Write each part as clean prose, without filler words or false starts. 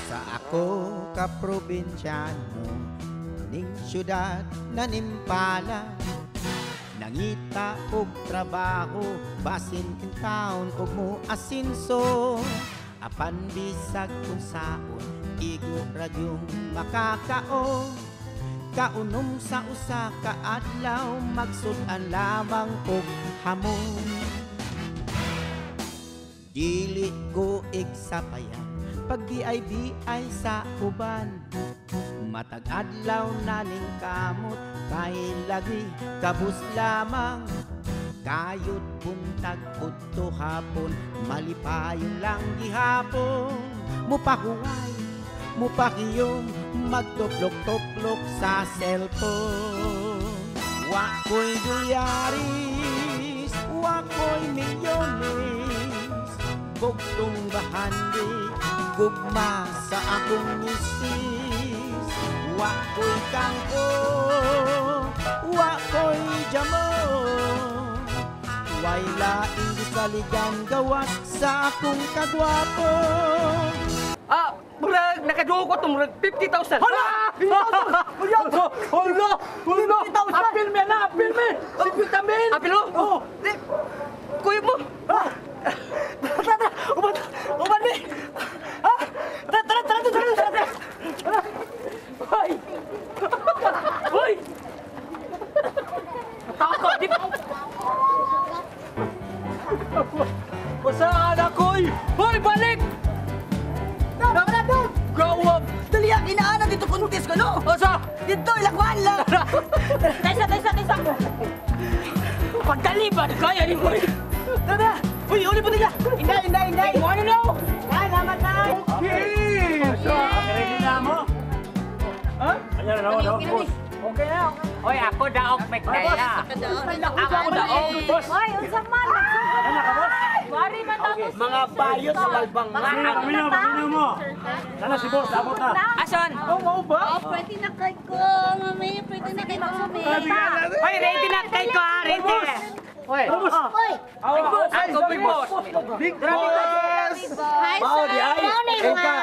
Sa ako ka probinsyano ning syudad na nimpala, nangita og trabaho basin in town og mo asinso. Apan bisag unsaon, igo ra gyung makakaon. Kaunom sa usa ka adlaw, magsud-an lamang og hamon. Dili ko igsapayan pag BIBI sa uban. Matag adlaw na ning kamot kay lagi kabus lamang. Kayod buntag udto hapon, malipayon lang gihapon. Mupahuway, mupakiyom, magtuplok-tuplok sa cellphone. Wa ko'y dolyaris, wa ko'y milyones, bugtong bahandi, gugma sa akong misis. Wa ko'y kangko, wa ko'y jamo, way laing gisaligan gawas sa akong kagwapo. Ah, murag nakaduo ko to, murag 50,000. Hala! Hala! Hala! Hala! Apil me na, apil me. 50 mil. Apil mo? Oo. Di, kuyog mo. Ah! Tara, tara! Uban! Uban ni! Ah! Tara, tara, tara, tara, tara, tara! Hoy! Hoy! Takot, di ba? Basta anak ko'y! Hoy, balik! Tara, tara! Gawab! Dali, ah, inaana dito kuntis ko, no? Asa? Dito, ilakwan lang! Taysa, taysa, taysa! Pagdali ba? Kaya ni mo. Tara! Uy, uli po nila! Inday, inday, inday! Ano na? Salamat na! Okay! So, ready na mo? Ha? Ayan na, no, boss. Okay na, okay. Hoy, ako daog may kaya. Ako daog. Boss! Hoy, unsa man? Ano ka, boss? Wari man tapos. Mga bayo sa balbangan. Paminaw, paminaw mo! Sana si boss, abot na. Asan? Oh, mau ba? Oh, pwede na kay ko, mami. Pwede na kay ko, mami. Hoy, ready na kay ko, ha? Ready. Hoy. Boss! Hoy, Boss! Ako, big boss. Big boss! hi Mao di sir. ay. Mao ni Ingka, mga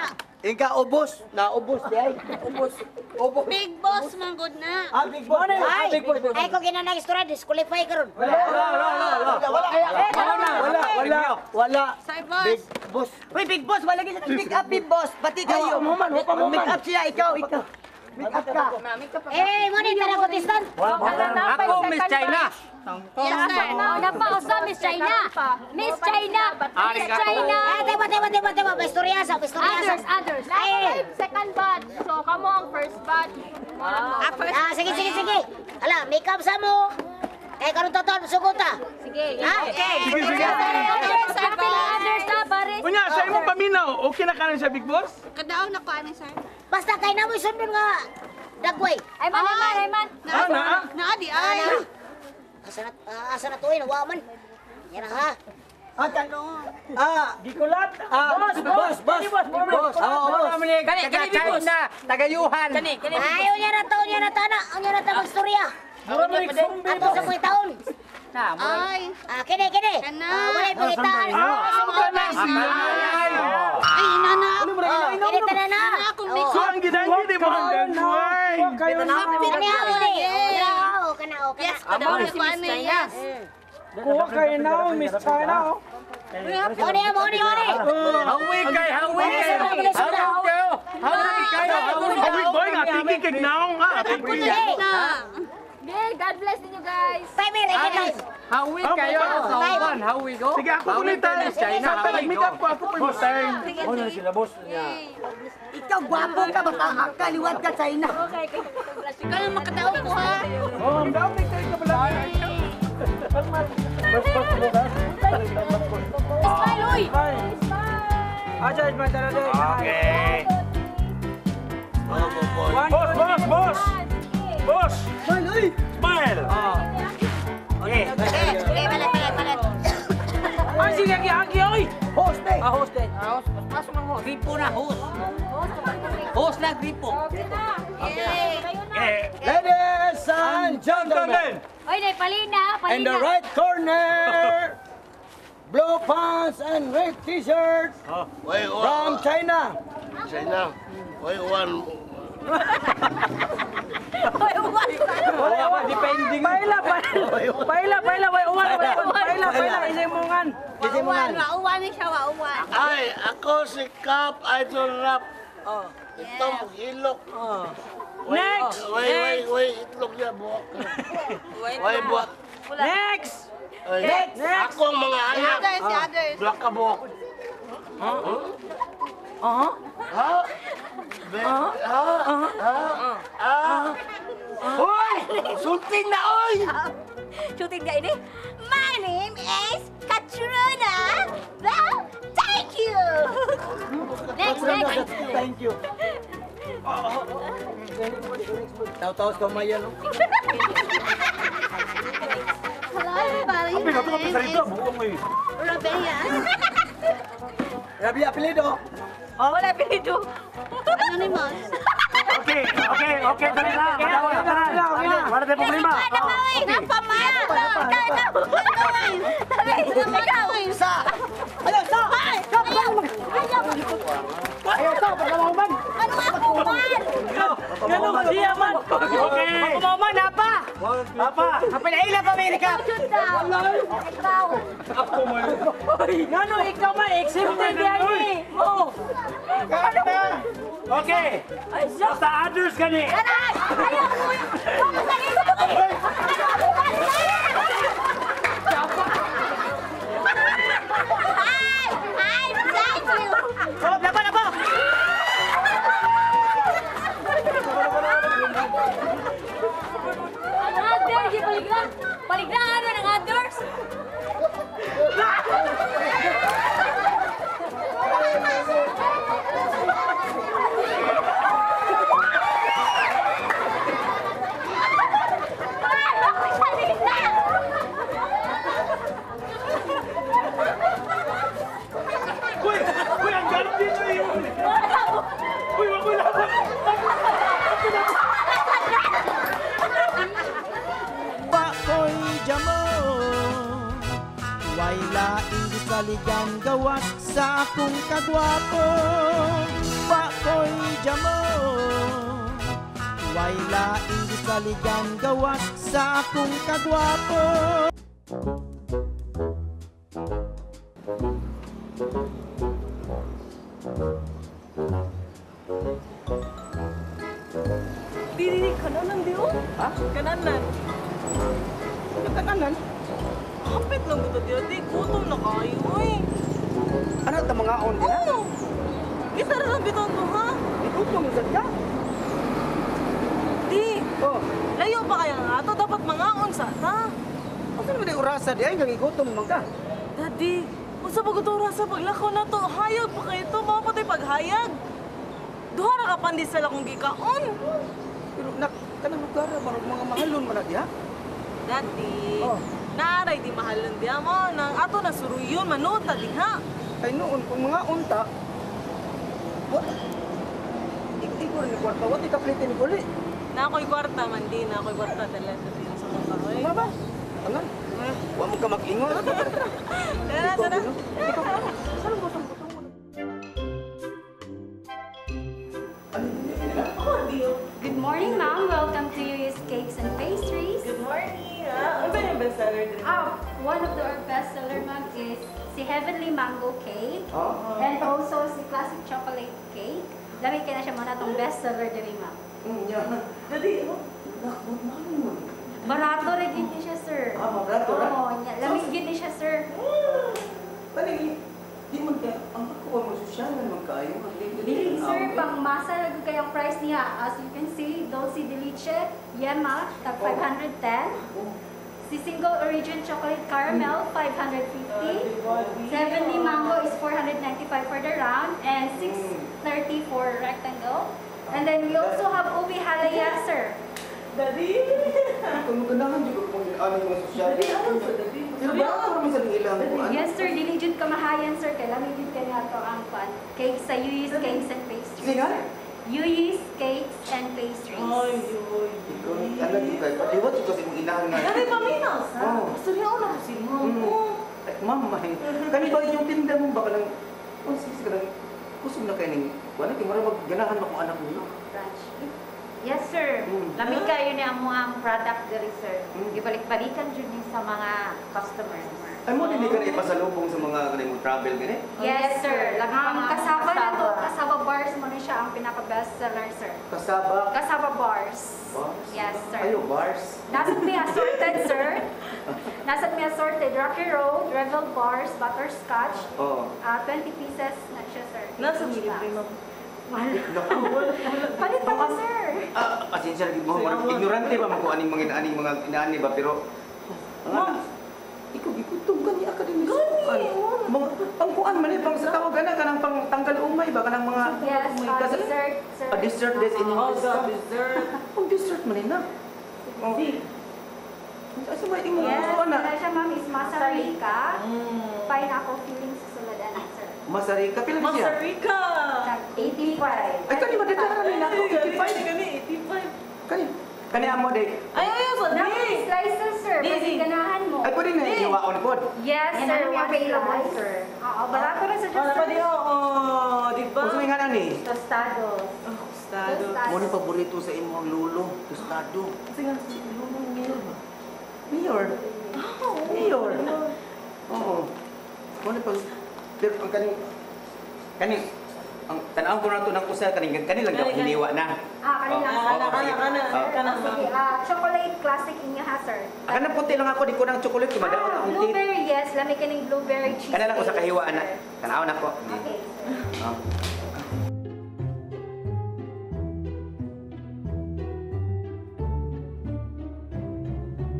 ingka ubos, na ubos di ay. Ubos. Ubos. big boss man gud na. Ah, big boss. Ay, Big boss. ay kung ginanang istorya, disqualify karon. Wala, wala, wala, wala. Wala, wala, wala, wala. Sir boss. Big boss. Uy, big boss, wala gyud siya pick up, big boss. Pati kayo. Make up siya, ikaw, ikaw. Make up ka. Eh, mo ni tara contestant. Ako, Miss China. Yes sir. Oh, napausa, Miss China. Miss China. Miss Arigato. China. Eh, tema, tema, tema, tema, may istorya sa, may istorya sa. Others, others. Ay, Second batch. So, kamo ang first batch. ah, sige, sige, sige. Ala, make up sa mo. Kay karon taton sugot ta. Sige. Ha? Okay. Sige, sige. Others, apil others na, baris. Unya, sa imong paminaw, okay na kanin sa big boss? Kadaog na ko ani sir. Basta kay namoy sundon nga dagway. Ay man, ay man, ay man. Ah, na? Naa di ay. Asa na asa na tuoy wa man. Yan na, ha. Ah, ah, Gikulat! ah, boss, boss, boss, boss, ah, boss. Kani, Taga kani, big boss. China, taga Yuhan. Kani, kani. Ay, unya na ta, unya na ta na, unya na ta magstorya. Ato sa mga taon. Ay. Ah, kini, kini. Kana. Ah, walay pangitaan. Ah, kana siya! Ay inana. Kini tanan na. Inana akong make So, ang ginanggi di mo ang dagway! Kani ha, mo ni. Oh, kana, oh, kana. Yes, kadaog na ko ani. Yes. Kuha kayo na, Miss China. Mo ni, mo ni, mo ni. Hawi kay, hawi kay. Hawi kayo. Hawi kayo. Hawi boy nga, tiki kig naong nga. Hey, Na. Okay, God bless ninyo guys. timer, ikit time. Hawi kayo. Kauban, hawi ko. Sige, ako Hawi kunin kayo, tayo. Miss China, Sa hawi nag-make ko. up ko, ako po yung time. Ikaw, gwapo ka, basta ka, liwat ka, China. Ikaw lang makadaog ko ha. Oh, ang dami kayo ka pala. Smile, uy! Okay. Boss, boss, boss! Boss! Smile, uy. Smile! Okay. Okay, palit, palit, palit. Ay, sige, agi, agi, oy. Host, eh. Ah, host eh. Ah, host. Pasok ng host. Gripo na, host. Host na, gripo. Okay na. Yay. Kayo na. Eh, gentlemen. Oy, nay, palina, palina. In the right corner, blue pants and red t-shirt from China. China. Why one? Wala, depending. Paila, paila. Paila, paila. Uwan, uwan. Paila, paila. Isang mungan. Isang mungan. Wauwan ni siya, wauwan. Ay, ako si Cap Idol Rap. Itong hilok. Next! Way, way, way, itlog niya, buhok. Way, buhok. Next! Ay, Next! Ako ang mga anak. Others, the others. Black ka buhok. Uh-huh. Ha? Be- Ha? Ha? Ha? Hoy! Sulting na, oy! Shooting ka ini. My name is Katrina. Well, thank you. Next, next. Thank you. Taw-taw sa kamay, no? Hello, everybody. My name is Rabea. Rabi, apelido. Wala apelido. Anonymous. Okay, okay, okay. Dali na. Madawa na tanan. Wala tayong problema. Napamalo! Ikaw, ikaw! Ikaw! Sa! Ayaw, sa! Ayaw! Ayaw! Ayaw to, pagkamahuman. Ano ako man? Ganun ka siya man. Okay. Pagkamahuman, napa. Papa. Kapila pa, Amerika! Shoot daw. Ikaw. Ngano, ikaw man, exempted yan eh. Oo. Okay. Sa others gani. Aray! Ayaw mo! Huwag mo sarili! Ano ako man? Ay! Ay! Thank you! Oh, lapa, lapa! Ang others, di paligla. Paligla ano ng others? Ay, ako siya nila! Uy, uy, ang galit dito eh. Uy, wag mo laban. Pakoy jamo. Way laing gisaligan gawas sa akong kagwapo. Pakoy jamo. Way laing gisaligan gawas sa akong kagwapo. Di, di, di, kananan di, oh. Ha? Kananan. Ano kananan? Kapit lang ito, di, di. Gutom na kayo, eh. Ano ito mga on din, ha? Oo. Kita na lang bitaw mo, ha? Igutom mo ka? Di. Oh. Layo pa kaya nga ato. Dapat mangaon sa ta. Asa naman ay orasa di ay gigutom man ka? Daddy, unsa pa gud orasa paglakaw na to? Hayag pa kayo to. Mao pa to'y paghayag. Duha ra ka pandesal akong gikaon. Pero nak kanang lugar barog mga mahalon man na diha. Daddy, Oh. naaray di mahalon diha mo nang ato na suruyon manuot na diha. Kay noon kung mga unta what? Igo ni kwarta, what ikaplite ni Guli? Na ako'y kwarta man di, na ako'y kwarta dala sa dito sa mga kahoy. Mama, angan. Wa mo ka mag-ingon. Tara, tara. Good morning, ma'am. Welcome to Yuyu's Cakes and Pastries. Good morning. Ah, ano ba yung bestseller dito? One of our best seller, ma'am, is si Heavenly Mango Cake and also si Classic Chocolate Cake. Dami kaya na siya muna itong best seller diri, ma'am. Daddy, oh. Barato rin gid ni siya, sir. Ah, barato ra? Oo, niya. Lamig gid ni siya, sir. Pani, di man ka, ang ako mo sosyalan man kaayo. Dili, sir, pang masa lang kayang price niya. As you can see, Dulce de Leche, Yema, tag 510. Si Single Origin Chocolate Caramel, 550. Heavenly Mango is 495 for the round and 630 for rectangle. And then we also have Ubi Halaya, sir. Daddy! Kung maganahan di ko kung ano yung mga sosyal. Daddy, ano ba, Daddy? Pero barato ra man sa ilang kuan. Yes, sir. Dili jud kamahayan, sir. Kay lami jud kaniya to ang kuan. Cake sa Yuyis Cakes and Pastries. Sige nga. Yuyis Cakes and Pastries. Ay, oy. Ikaw, ano di kay padiwat ko kasi tindahan nga. Dali paminaw sa. Oo. Istorya na ko si ma'am. Ay, ma'am, may. Kani ba inyong tinda mo ba kanang oh, sige kanang kusog na kay ning wala kay mura magganahan akong anak niyo. Branch. Yes, sir. Lami kayo ni amo ang product diri, sir. Gibalik-balikan jud ni sa mga customers. Ay mo dili ka na ipasalubong sa mga kanang mo travel gani? Yes, sir. Lami pa Ang nga kasaba na to, kasaba. kasaba bars mo na siya ang pinaka best seller, sir. Kasaba. Kasaba bars. Bars? Yes, sir. Ayo bars. Nasa may assorted, sir. Nasa may assorted Rocky Road, Revel Bars, Butterscotch. Oo. 20 pieces na siya, sir. Nasa Each libre, box. ma'am. Wala. Palit pa ko, sir. Ah, pasensya na gid mo, murag ignorante ba mo kung aning mga aning mga inaani ba pero ma'am, ikaw gikutom ka ni academy. Gani, mga ang kuan man eh, pang sa tawag ana kanang pang tanggal umay ba kanang mga Yes, dessert, sir. Dessert des in Oh, English. the dessert. Ang dessert man eh na. Oh. Asa ba imong Yes, gusto ana? na siya, ma'am, is masarika. Pineapple filling sa sulod, ana, sir. Masarika pila na siya? Masarika! Tag 85. Ay kani madadara ni nako 85. Kani, 85. Kani kani amo day. Ay, ay, sa Nasa di! slices, sir. Di, Pwede di. ganahan mo. Ay pwede na hiwaon pod. Yes, Yan sir. ang One available, slice. sir. Oo, barato rin sa Oh, Diyos, sir. pwede, oo, di ba? Unsa may ngalan ni? Tostados. Oh, tostado. Tostado. Mo ni paborito sa imong lolo, tostado. Sige, sige, mayor ba? Mayor. Mayor. Oo. Mo ni pag pero ang kaning kaning ang tan-aw ko na to ng usa kaning kani lang daw Kani, kani. hiniwa na. Ah, kanila. Oo, sir. oo, sige. Kana, Oo. kana, Sige, chocolate classic inyo ha, sir. Kana puti lang ako di ko ng chocolate kay madaot Ah, akong teeth. blueberry, yes. Lami kaning blueberry cheesecake. Kana lang usa ka hiwa ana. sir. Tan-aw na ko. Okay, sir. Oh.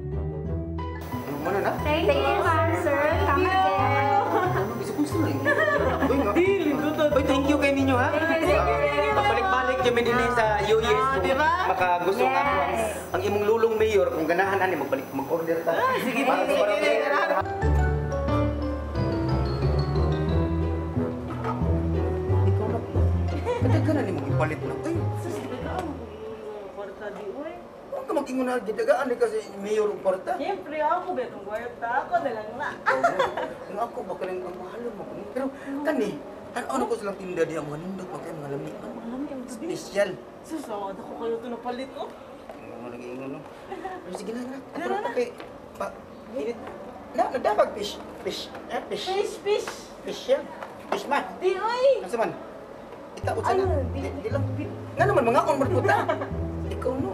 Ano mo na na? Thank you, ma'am, sir. Come again. Ano bisa ko sa lang. Uy, nga. Dili, duto. Uy, thank you kay ninyo ha. Thank you, sir. Pabalik-balik kami din sa UES Ah, kung di ba? makagusto nga ako Yes. ang imong lulong mayor kung ganahan ani magbalik mag-order ta. Sige, Para sige, sa sige, barangay. Ikaw na. Kadaghan ni mong ipalit na. Uy, Sus, di ka ang kwarta di, uy. huwag ka mag-ingon na gidagaan ni kasi mayor og kwarta. Siyempre, ako ba itong kwarta? Ako na lang na. Ang ako ba kaning ang mahalo mo kung pero kani ano ko silang tinda di ang mga nindot pa kay mga lami man. Lami ang gabi. Special. Sus, ako kayo ito napalit, oh. Ano nag-iingon no? Pero sige na na. Ato na kay pa init. Na nadabag fish fish eh fish Fish, fish. fish yan. Fish man. Di, uy. Asa man? Itaot sa na. Ayun, Di, di lang. Nga naman mga on man puta. Ikaw no.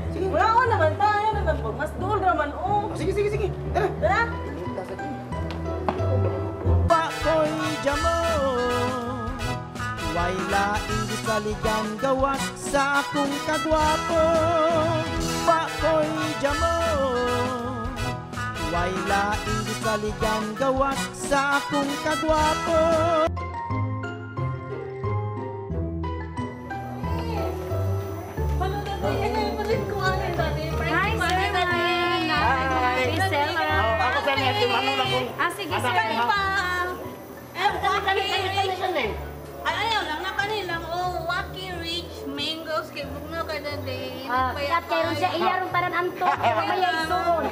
Sige. Wala ko naman tayo naman po. Mas duol naman, oh. Oh, sige sige sige. Tara. Tara. Init ta sa tin. Pakoy jamo. Way laing gisaligan gawas sa akong kagwapo. Pakoy jamo. Way laing gisaligan gawas sa akong kagwapo. Hi, sir. Hi. Ako sa niya, si Manong akong Ah, sige, sir. Ay, ayaw lang, nakanilang, oh, Wacky Rich Mangoes, kay Bugno kada day. Ah, kat karon siya iyarong tanan anto. Mamaya isuon.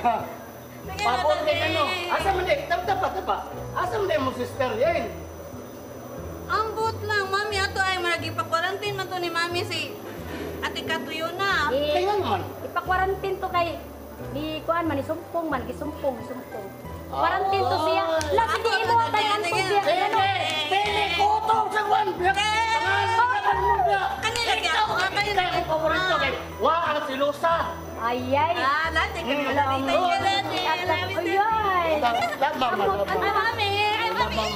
Pabor kay ano? Asa man di? Tapa, tapa. Asa man di mo sister yan? Ambot lang, mami, ato ay maragi pa quarantine man to ni mami si Ate Katuyo na. Eh, Kaya naman. Ipakwarantin to kay ni kuan man ni sumpong man gisumpong sumpong. Quarantine to siya. La sige imo tay anto siya. Ano? Pili ko to sa kwan. Kanila kaya ako, kanila Kaya akong paborito kay wa ang silusa. Ay ay. Ah, lati kami lati tayo lati. Ayay. Love mama. Ay, mami, ay, mami.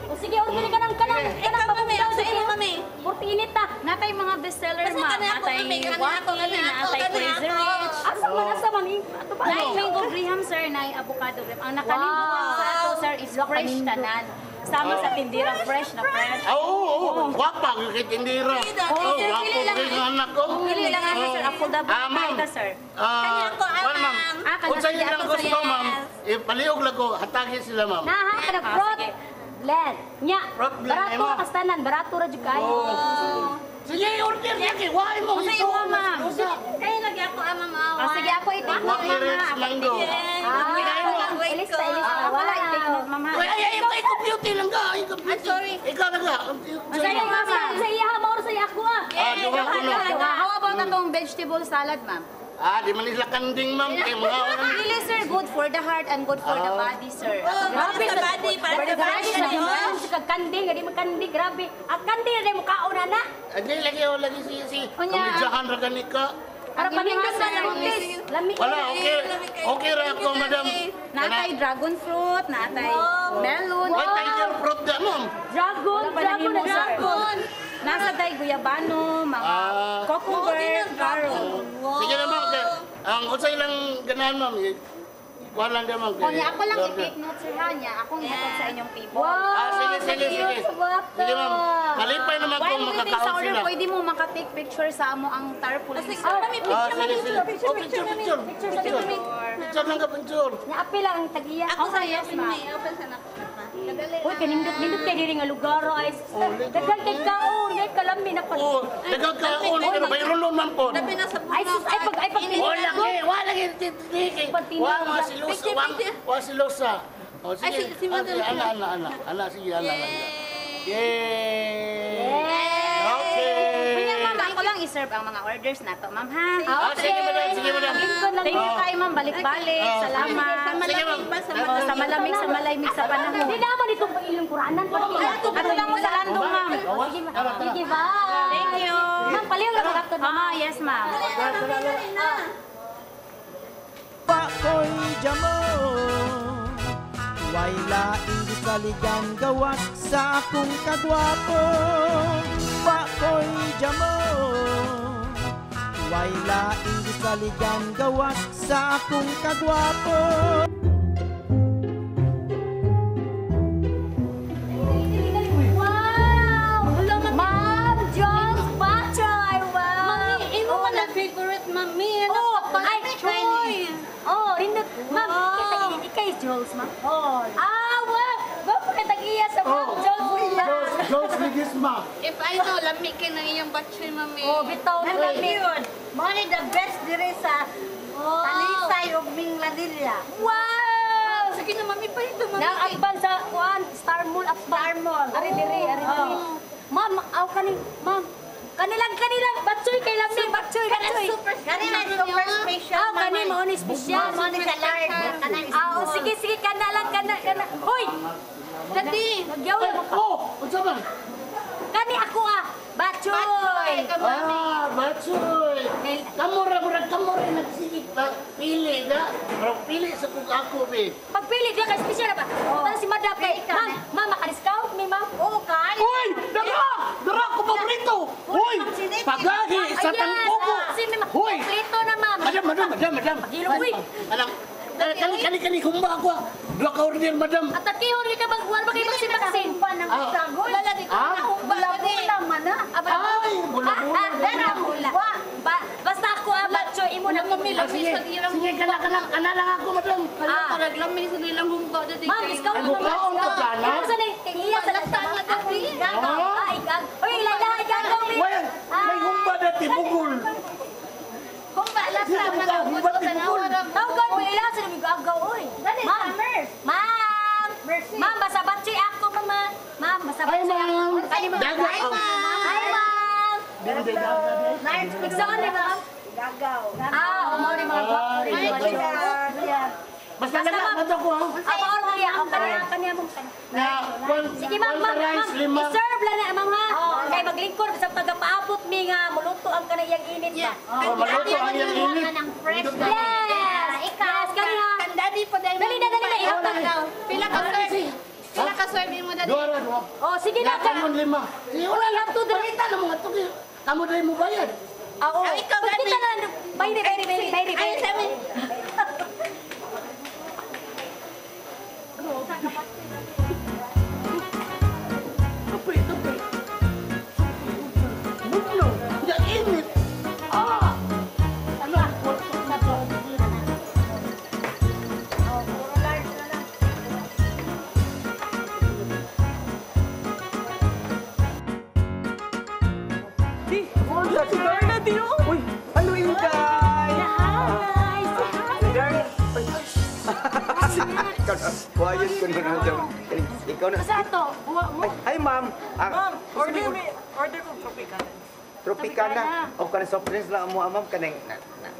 O sige, order ka ng kanang kanang Ikaw, mami, ako sa imo, mami. Purti init ta. Natay mga bestseller, Basta ma'am. kanina ako, Natay mami, kanina ako, Wacky, kanina ako, natay kanina Crazy ako. Rich. Asa man ato pa. Nay mango graham, sir, nay avocado graham. Ang nakalindot lang sa ato, sir, is fresh tanan. Sama sa tindira, fresh na fresh. Ah, oo, oo. Gwapa ang kay tindira. Oo, Oh, sir, gwapo pili lang. kay nga anak ko. Pili lang ano, sir. Affordable Ah, ma'am. ka, sir. Ah, Kanya ko, kwan, ma'am. ma'am. Ah, kana Kung sa'yo sige, lang ako gusto, sa'yo. ma'am, ipaliog lang ko, hatagi sila, ma'am. Na ha kanang Ah, fruit sige. blend. Nya. Fruit blend, Barato emo. ra kastanan, barato ra jud kayo. Sige, order niya kay Why mo Sa imo, ma'am. Kaya lagi ako, ah, ma'am. Ah, sige ako ito. Wacky Red Mango. Ilista, ilista. Wow. Uy, ay, ay, ay, computer lang ka. Ay, computer. Sorry. Ikaw na ka. Masaya, ma'am. Sa iya, mauro sa iya ako ah. Ah, duha ko na. How about atong vegetable salad, ma'am? Ah, di man nila kanding, ma'am. Kay mga oras. Really, sir, good for the heart and good for the body, sir. Para sa body, para sa body. Grabe, sa kanding, hindi mo kanding, grabe. Ang kanding na mo kaon na. Hindi, lagi, oh, lagi si Unya. Kamidyahan ra gani ka. Para panindot na lang, please. Lami. Wala, okay. Okay ra ako, madam. Natay dragon fruit, natay melon. Ay, tiger fruit da, ma'am. Dragon, dragon, dragon. Nasa day guyabano, mga cucumber, carrot. Sige na, ma'am. Ang unsay lang ganahan, ma'am. Kuha lang din, ma'am. Kunya, ako lang i-take note, sir, ha, niya. Akong ihatod sa inyong table. Wow! Ah, sige, sige, sige. Sige, ma'am. Malipay naman While kung waiting sa makakaon order, sila. pwede mo makatake picture sa amo ang tarpaulin. Sige, sir. mami, Ah, picture, sige, mami, sige. picture, Oh, picture, picture. picture, mami. Picture lang ka, picture. Naapil lang ang tag-iya. Ako sa yes, yes, ma'am. ma'am. Open sa nako. Uy, kanindot-nindot kay diri nga lugar ay. Daghan kay kaon, kay kalami na pa. Oh, daghang kaon, pero bayron man po. Labi na sa Ay sus, ay pag ay pag Wala lagi, wala lagi titiki. Wa mga silusa, wa silusa. Oh, sige. Ay, si Madam. Ana, ana, ana. Ana, sige, ana. Yay! Okay. Kunya, ma'am, ako lang i-serve ang mga orders na to, ma'am, ha? Ah, sige, madam, sige, madam. Thank you kayo, ma'am. Balik-balik. Salamat. Sa malamig pa, sa Oh, sa malamig, sa malamig sa panahon. Di naman itong ilong kuranan. Ato lang mo sa landong, ma'am. Sige, bye. Thank you. Ma'am, paliw lang mag-apto. Ah, yes, ma'am. Pakoy jamo. Way laing gisaligan gawas sa akong kagwapo. Pakoy jamo. Way laing gisaligan gawas sa akong kagwapo. Wow! Ma'am, Jones Batchoy! Wow! Mami, imo man ang favorite, mami. Oh, ay, Choy. Oh, rindot. Ma'am, kita gini kay Jules, ma'am. Oh. Ah, wow! Gwapo kay tag-iya sa Ma'am Jules. Jules Ligisma. If I know, lami kay nang iyang batchoy, mami. Oh, bitaw Ang lami yun. Mao ni the best dire sa Talisay ug Minglanilla. Wow! Sige na, mami, pa ito, mami. Naakban sa kuan, Star Mall akban. Star Mall. Ari diri, ari diri. Ma'am, aw kani, ma'am. Kanilang kanilang batchoy kay lami, batchoy, batchoy. Super Kani na super special. Ah, kani mao ni special. Mao ni sa large. Kanang Ah, oh, sige sige kana lang kana kana. Hoy! Dati. Nagyaw mo ka. Oh, unsa man? Kani ako ah, batchoy. Ah, batchoy. Kamura, murag kamura nagsigig pa. Pili na. Murag pili sa kung ako, be. Pagpili diya kay special na ba? Oh. Si madam kay, ma'am, ma'am maka-discount mi ma'am. Oo, kay. Uy! Dara! Dara ko paborito! Uy! Pagahi sa tangkubo! Uy! Kompleto na ma'am. Madam, madam, madam, madam. Pagilong, uy. Alam, kani, kani, kani, humba ako. ah. Duha ka order, madam. At takihon ka bang wala ba kayo baksin-baksin? ng sagoy. Wala lagi ko Ah? na humba. Bula-bula man ah. Ay, bula-bula. Bula. Ba, basta ako ah, batchoy imo na Mami, Ah, lami sige, sa ilang sige, kana, kana, kana lang ako, madam. Ah. Parang lami sa ilang humba. Dati. Ma'am, discount Ano mo ka, ang kapana? Imo sa ning iya sa Lasa nga dati. Ah, igag. Uy, lala, igagaw mi. Well, may humba dati, bugol. Humba, lasa man ang Humba, tibugol. Tawag mo ila sa nang igagaw oy. Dali, Ma'am. Summers. Ma'am. Mercy. Ma'am, basta batchoy ako, mama. Ma'am, basta Hi, batchoy ako. ma'am. Kani mo. Daga, Hi, ma'am. Hi, ma'am. Dili, daga, dili. Large Igsoon ni ma'am. Gagaw. Ah, o mo ni mga gwapo rin. Ay, Basta Basta, lang, ma'am. madam ko, ha? Ah, maor mo niya. O kaniya, kaniya mo. Na, one, Sige ma'am, one ma'am, rice, ma'am. lima. I-serve lang na ma'am ha. Kay maglingkod sa tagapaabot mi nga muluto ang kaniyang init ba. Oh, maluto ang iyang init. Ng fresh na. Yes. Ikaw, Yes, kaniya. Kandadi po dahil. Dali na, dali na, ihatag daw. Pila ka serve? Pila ka serve mo dati? Duha ra, duha. Oh, sige na. Kamon lima. Sige, wala lang. Pangita na mga tugi. Kamu dahil mo bayad. Ah, oo. Ah, ikaw, Pagkita gani. na lang. Bayri, bayri, bayri, bayri. Ay, sabi. Kape, kape. Buglo. Ya init. Ah! Ano? Di, si Carla, di oh. Uy, ano Inday? Ikaw na lang. Ikaw na. Sa ato, buwa mo. Ay, ma'am. Ma'am, order me, order ko Tropicana. Tropicana. O kanang soft drinks lang mo, ma'am. Kanang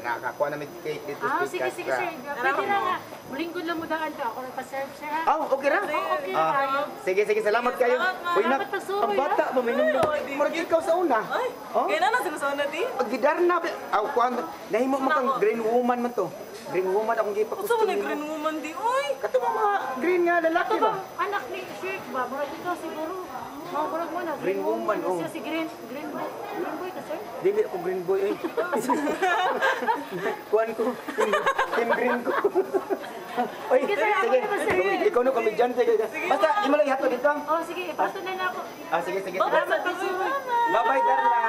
nakakuha na may cake dito. Ah, sige, sige, sir. Pwede na nga. Mulingkod lang mo daan ka. Ako nagpa-serve, sir, ha? Oh, okay ra? Oo, okay ra Ah, kayo. sige, sige, salamat kayo. Salamat, ma'am. Uy, nak, Salamat pagsuroy, ang bata ha? mo, may nung murag ikaw sa una. Ay, Oh? kaya na sila sa una, di? Pag gidarna, aw, kuan, nahimo mo kang green woman man to. Green woman akong Unsa man gipakustom. na green woman, di? Uy! Kato ba mga green nga lalaki Ito ba? ba, anak ni Shirk ba? Murag ikaw siguro. Mga murag mo na. Green woman, oh. Siya si Green, Green Boy. Green Boy ka, sir? Dili ako green boy, ay. Kuan ko, team green ko. Oy, Sige, sir, ako sige. na ba, sir? Ikaw no kami dyan, sige. Basta, imo lang ihatod dito. Oh, sige, ipato na na ako. Ah, sige, sige. Bye-bye, Salamat. sa Bye-bye, Darla.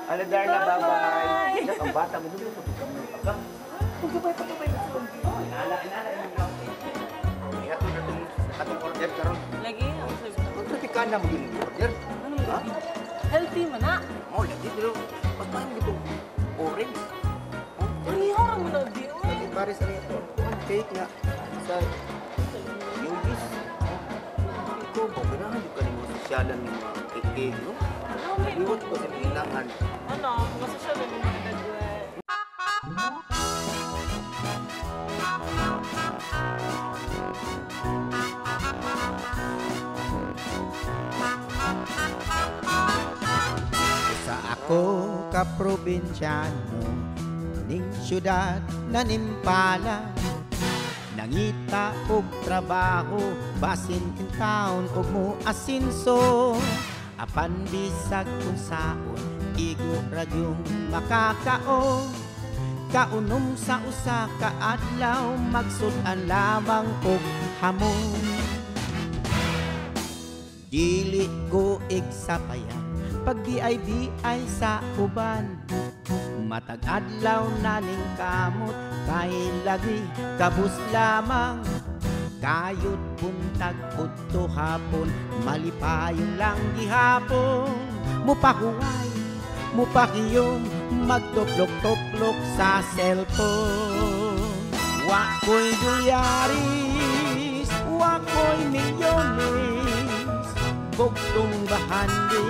Ano, Darla, bye-bye. Nak, ang bata mo. Pagkabay, pagkabay. Inala, inala. Ihatod na itong atong order karon. Lagi, ang sabi. Ang Tropicana mo yung order. Ano mo? Healthy man na. Oh, lagi pero mas parang itong orange. Uy, mo na, di? Uy! Lagi pares ano ito. Ang cake nga sa yogis. Ikaw ba, ganahan yung kanimo sosyalan ng mga cake-cake, no? Iwat ko sa inahan. Ano, mga social media mga dagwe. Sa ako ka probinsyano ning syudad na nimpala, nangita og trabaho basin in town og mo asinso, apan bisag kung saon igo ra gyung makakaon. Kaunom sa usa ka adlaw, magsud-an lamang og hamon. Dili ko igsapayan pag BIBI sa uban. Matag adlaw na ning kamot kay lagi kabus lamang. Kayot buntag udto hapon, malipayon lang gihapon. Mupahuway, mupakiyom, magtuplok-tuplok sa cellphone. Wa ko'y dolyaris, wa ko'y milyones, bugtong bahandi,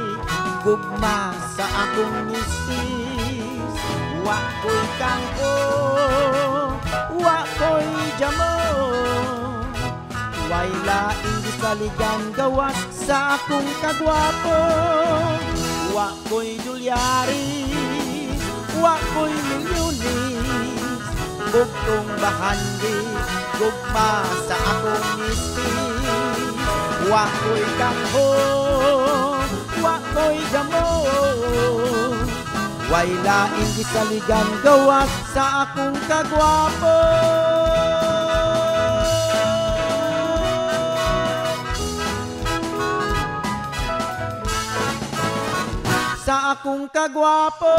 gugma sa akong misis. Wa ko'y kangko, wa ko'y jamon, way laing gisaligan gawas sa akong kagwapo. Wa ko'y dolyaris, wa ko'y milyones, bugtong bahandi, gugma sa akong misis. Wa ko'y kangho, wa ko'y jamon, way laing gisaligan gawas sa akong kagwapo. Sa akong kagwapo.